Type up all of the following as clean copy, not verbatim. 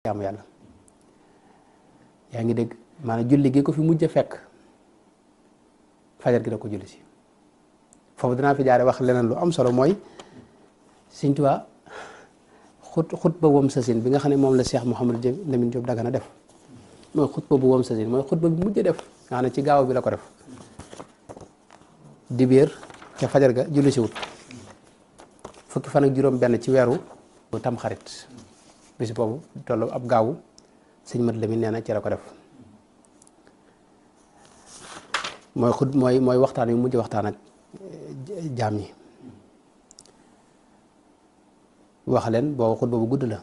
jaamu yàlla yaa ngi dégg maanaam julli gi ko fi mujj a fekk fajar gi da ko julli si foofu dinaa fi jaare wax leneen lu am solo mooy Sëñ Tuubaa xutba wam sasin bi nga xam ne moom la Cheikh Mouhamadou Lamine Diop Dagana def mooy xutba bu wam sasin mooy xutba bi mujj a def nga xam ne ci gaaw bi la ko def dibéer ca fajar ga julli si wut fukki fan ak juróom benn ci weeru tam xarit bis boobu tollu ab gaawu sëñ Mat Lamin nee na ci la ko def mooy waxtaan yu mujj waxtaan ak jaam yi wax leen boo xutba bu gudd la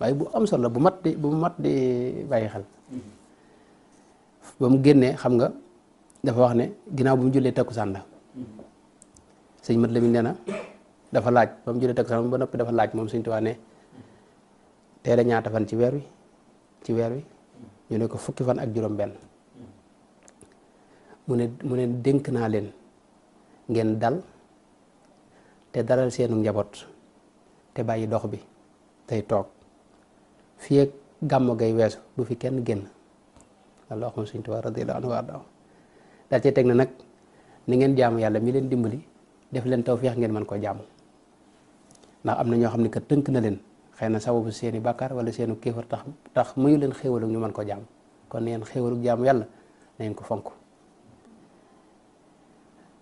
waaye bu am solo la bu mat di bàyyi xel ba mu génnee xam nga dafa wax ne ginnaaw bu mu jullee takkusaan la sëñ Mat Lamin nee na dafa laaj ba mu jullee takkusaan ba noppi dafa laaj moom Sëñ Tuubaa ne tey la ñaata fan ci weer wi ñu ne ko fukki fan ak juróom benn mu ne dénk naa leen ngeen dal te dalal seenu njaboot te bàyyi dox bi tey toog fii ak gàmmu gay weesu bu fi kenn génn walla waxum Sëñ Tuubaa radiyallaahu anhu warda daal cee teg na nag ni ngeen jaamu yàlla mi leen dimbali def leen tawfeex ngeen mën koo jaamu ndax am na ñoo xam ne que tënk na leen xëy na sababu seeni bàkkaar wala seenu kéefar tax muyu leen xéewalu ñu mën ko jaamu kon neen xéewalu jaamu yàlla na ngeen ko fonk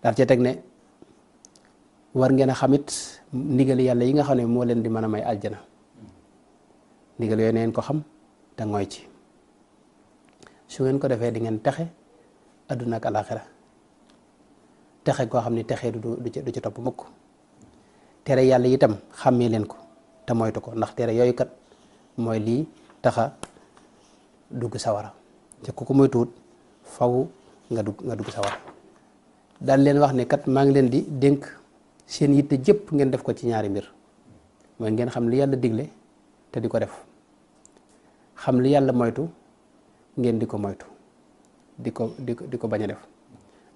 daal cee teg ne war ngeen a xamit ndigali yàlla yi nga xam ne moo leen di mën a may aljana ndigal yooyu na ngeen ko xam te ngooy ci su ngeen ko defee di ngeen texe adduna ak alaxira texe koo xam ne texe du ci topp mukk tere yàlla itam xàmmee leen ko te moytu ko ndax tere yooyu kat mooy lii taxa dugg sawara te ku ko moytuwut faw nga dugg sawara daal leen wax ne kat maa ngi leen di dénk seen yitte jëpp ngeen def ko ci ñaari mbir mooy ngeen xam li yàlla digle te di ko def xam li yàlla moytu ngeen di ko moytu di ko bañ a def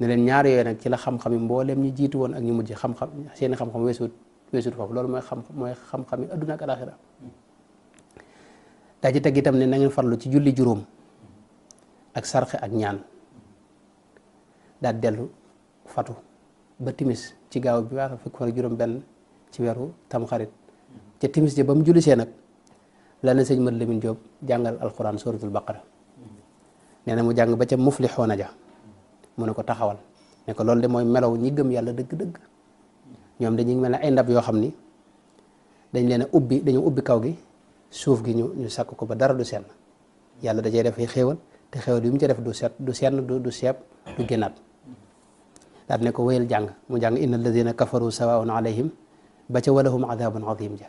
ne leen ñaar yooyu nag ci la xam-xam yi mbooleem ñi jiitu woon ak ñu mujj xam-xam seeni xam-xam weesut foofu loolu mooy xam-xam yi adduna ak alaxira daa ci teg itam ne na ngeen farlu ci julli juróom ak sarxe ak ñaan daal dellu fatu ba timis ci gaaw bi waa fekk fan juróom benn ci weeru tamxarit ca timis ja ba mu julli see nag la na sëñ Mat Lamin Jóob jàngal alquran suratul baqara nee na mu jàng ba ca muflixoona ja mu ne ko taxawal ne ko loolu de mooy melaw ñi gëm yàlla dëgg-dëgg ñoom dañuy mel ne ay ndab yoo xam ni dañ leen a dañu ubbi kaw gi suuf gi ñu sakk ko ba dara du senn yàlla da cee def ay xéewal te xéewal yu mu ca def du senn du seeb du génnaat daal ne ko wéyal jàng mu jàng inna alladina kafaru sawaun alayhim ba ca walahum adabun azim ja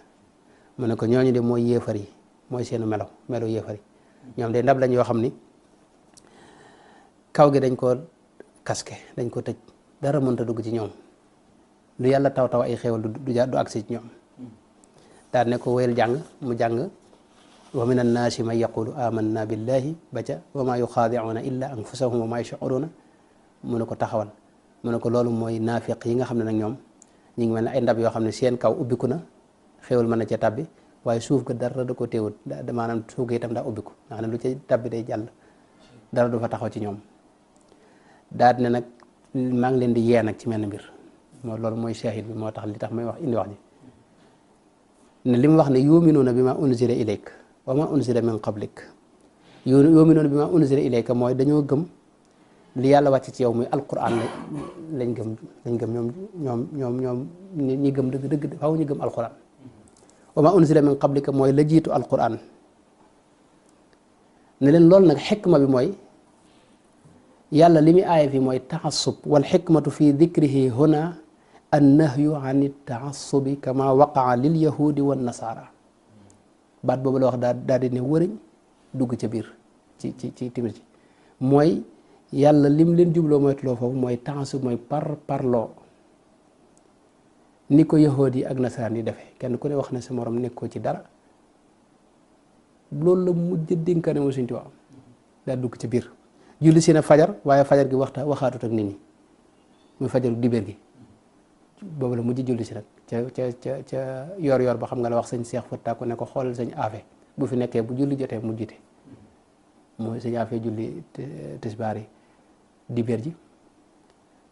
mu ne ko ñooñu de mooy yéefar yi mooy seenu melaw yéefar yi ñoom de ndab lañ yoo xam ni kaw gi dañ ko kaske dañ ko tëj dara mënta dugg ci ñoom lu yàlla taw ay xéewal du agsi ci ñoom daal ne ko wéyal jàng mu jàng wa min annaasi man yaqulu amanna billahi ba ca wa ma yuxaadicuuna illa anfusahum wa ma yashcuruuna mu ne ko taxawal mu ne ko loolu mooy naafiq yi nga xam ne nag ñoom ñu ngi mel ne ay ndab yoo xam ne seen kaw ubbiku na xéewal mën na ca tabbi waaye suuf ga dara da ko téewut maanaam suuf ga itam daa ubbiku nga xam ne lu ca tabbi day jàll dara du fa taxaw ci ñoom daal ne nag maa ngi leen di yee nag ci menn mbir loolu mooy shahid bi moo tax li tax may wax indi wax ji ne li mu wax ne yuminuuna bi ma unzila ilayk wa ma unzila min qablik yuminuuna bi ma unzila ilayka mooy dañoo gëm li yàlla wàcc ci yow muy alquran lañ gëm ñoom ñi gëm dëgg faaw ñu gëm alquran wa ma unzila min qablika mooy la jiitu alquran ne leen loolu nag xikma bi mooy yàlla li muy aaya fi mooy taxassub wal xikmatu fi dikrihi huna annahyu an taassubi kama waqaa lil yahudi wan nasara baat boobu la wax daal di ne wëriñ dugg ca biir ci timir ci mooy yàlla lim leen jubloo mooy tuloo foofu mooy taasub mooy parloo ni ko yahudi yi ak nasaraan yi defee kenn ku ne wax na sa morom nekkoo ci dara loolu la mujj dénkaane moo Sëñ Tuubaa daal dugg ca biir julli si na fajar waaye fajar gi waxaatut ak nit ñi muy fajaru dibéer gi boobu la mujj julli si nag ca yor ba xam nga la wax sëñ Seex Fatta ko ne ko xoolal sëñ Afe bu fi nekkee bu julli jotee mu jiite mooy sëñ Afee julli tisbaar yi dibéer ji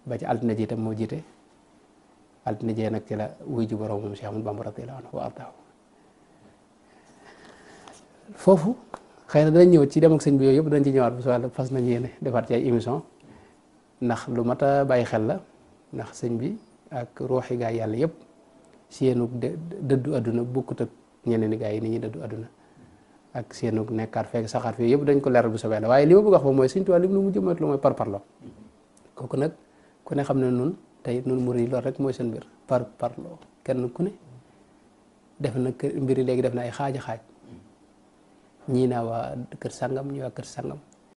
ba ci altine ji itam moo jiite altine jee nag ci la wuy ji borom moom Cheikh Ahmadou Bamba radiyallahu anhu wa ardaahu foofu xëy na danañ ñëw ci dem ak sëñ bi yooyu yëpp dañ ci ñëwaat bu soobee fas nañ yéene defaat ci ay émission ndax lu mat a bàyyi xel la ndax sëñ bi ak ruuxi gaa yàlla yëpp seenu dëddu àdduna bokkut ak ñeneen i gaa yi ni ñuy dëddu àdduna ak seenu nekkaat fekk saxaat fii yëpp dañ ko leeral bu soobee la waaye li ma bëgg wax ba mooy Sëñ Tuubaa li mu mujj moytu lu mooy parparloo kooku nag ku ne xam ne nun tey nun murid yi loolu rek mooy seen mbir parparloo kenn ku ne def na mbiri léegi def na ay xaaja xaaj ñii naa waa kër sangam ñii waa kër sangam